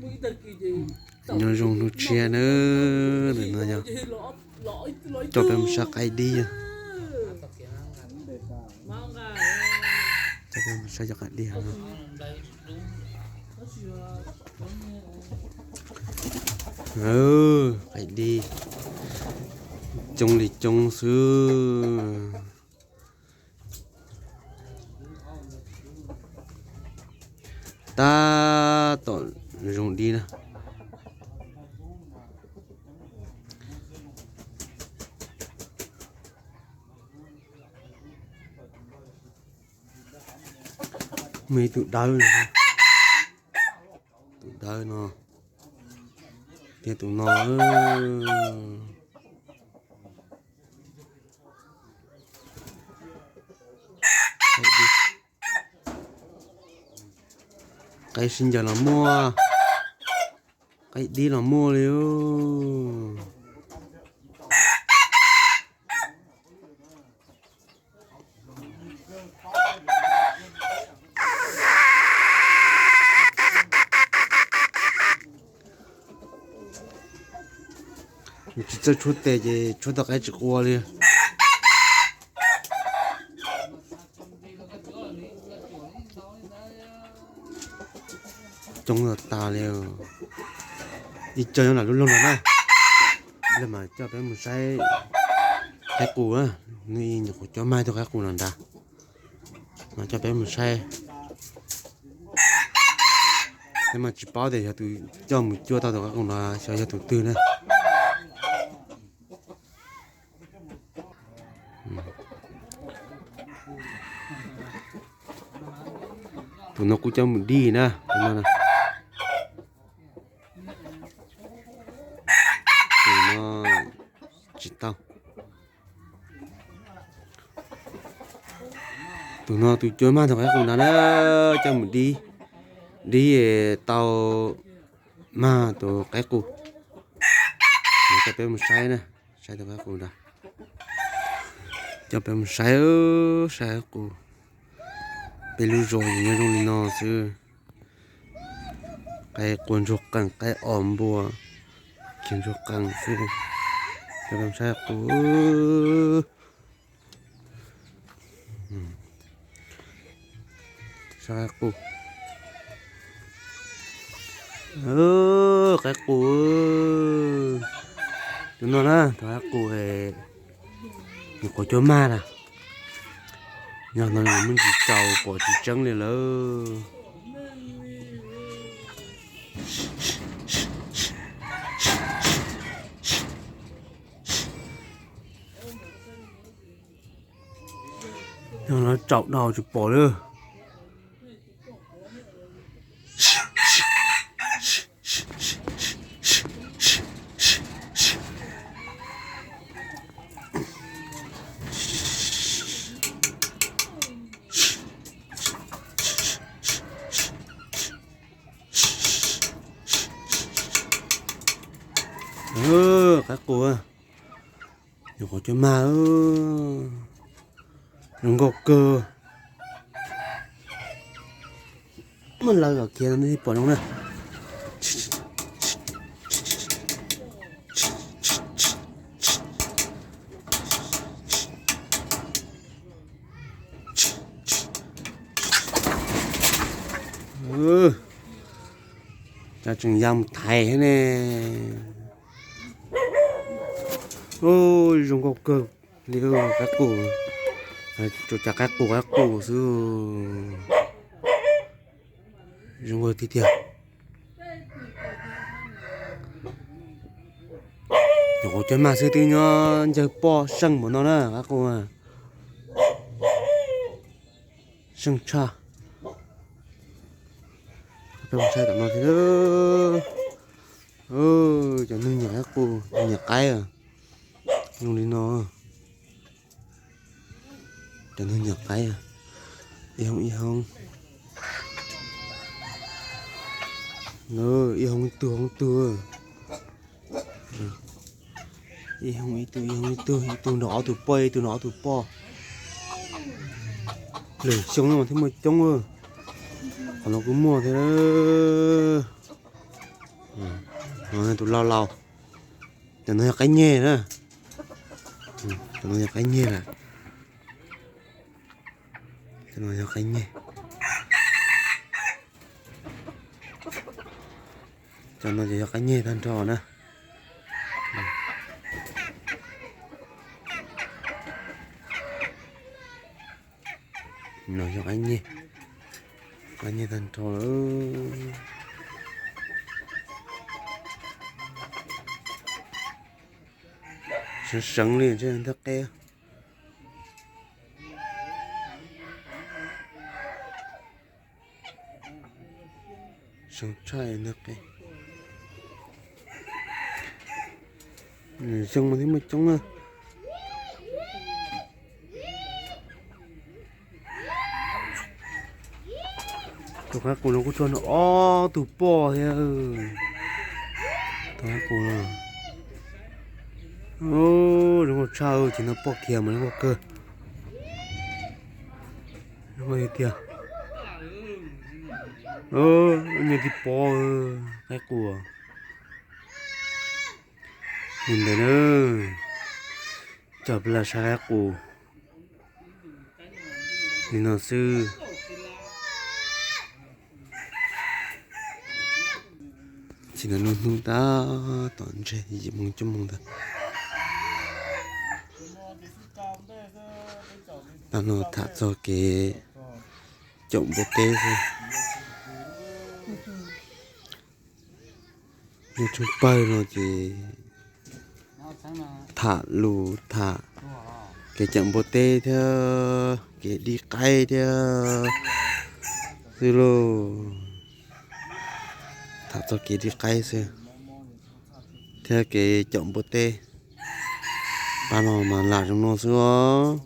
Nyob zoo hnub tshiab na, ntawm no yog coj peb mus saib qaib dib. Coj peb mus saib cov qaib dib no. Qaib dib coob li coob xwb. Tab tom zoo dib na. Muaj ib tug dawb, tus dawb no thiab tus no. Qaib sib ncaws los muaj, qaib dib los muaj li. Tsis txawj tshuab tes ces tshuab tau qaib tsis qua li. Coob tas tas li. Ib co nyob nram lub loog no na. Ib leeg mas coj peb mus saib qaib qus na. Nws nyuam qhuav coj mag tug qaib qus no ntag, mas coj peb mus saib. Peb mas tsis paub tias yog tus coj mus cuab tau tus qaib qus no xyov yog tus twg na. Tus no kuj coj mus dib na, tus no na. Tus no tsis tau. Tus no tus cuab mag tus qaib qus ntag na, coj mus dib, dib tau mag tus qaib qus. Mas coj peb mus saib na, saib tus qaib qus ntag. Coj peb mus saib, saib qaib qus. Peb lub zos nyob zoo li no xwb. Qaib qua ntsuag qees, qaib os npua, khiav ntsuag qees xwb. Coj peb mus saib qus. Saib qaib qus. Qaib qus. Tus no na, tus qaib qus, nyuam qhuav cuab mag na. Yog no muaj ntsis tsaus pom tsis tseeb li lawm. Yog no tsaus dhau tsis pom li. Qaib qus, nyuam qhuav cuab mag, zoo nkauj kawg. Muab lawv kom khiav no nej pom zoo na. Cov tseem ya mus thaiv thiab ne. Zoo nkauj kawg li qaib qus. Tsuas cas qaib qus qaib qus xwb. Zoo nkauj tiag tiag. Nyuam qhuav cuab mag xwb twb nyob ncawg poj seej npaum no na qaib qus. Seej tshaj. Peb mus saib tom no thiab. Cov neeg nyiam qaib qus, nyiam qaib zoo li no. Cov neeg nyiam qaib, ib hoob ib hoob, ib hoob ib tug hoob tug, ib hoob ib tug ib hoob ib tug, ib tug nrog ob tug poj, ib tug nrog ob tug poj. Lwm xyoo no mas thiaj muaj coob. Qhov no kuj muaj thiab. Tus laus laus. Cov no yog qaib nyeg na. Cov no yog qaib nyeg lawm. Cov no yog qaib nyeg. Cov no ces yog qaib nyeg tag nrho na. No yog qaib nyeg, qaib nyeg tag nrho lawm. Seev seev li nthawj qeb. Seev tshaj nthawj qeb. Zoo mas thiab muaj coob na. Tus qaib qus no kuj tsuag nrog ob tug poj thiab. Tus qaib qus no zoo nkauj tshaj, ces no poj kiag mas zoo nkauj kawg. Zoo nkauj tiag tiag. Nyias tib pob qaib qus. Li ntawd na, coj peb los saib qaib qus li no xwb. Tsis tas nus hnub tab tom ntseg yim moo cuaj moo ntawd. Pab no tham txog kev caum npua teb xwb. Nyob tsoob pawg no ces tham lus tham kev caum npua teb thiab kev dib qaib thiab xwb lauj. Tham txog kev dib qaib xwb thiab kev caum npua teb. Pab no mas lam zoo no xwb os.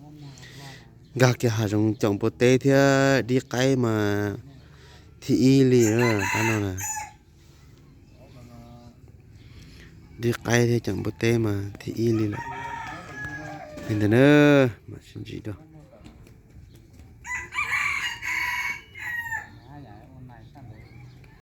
Nkag kiag hav zoov caum npua teb thiab dib qaib mas thib ib li pab no na. Dib qaib thiab caum npua teb mas thib ib li lawm. Li ntawd na, mam sib ntsib dua.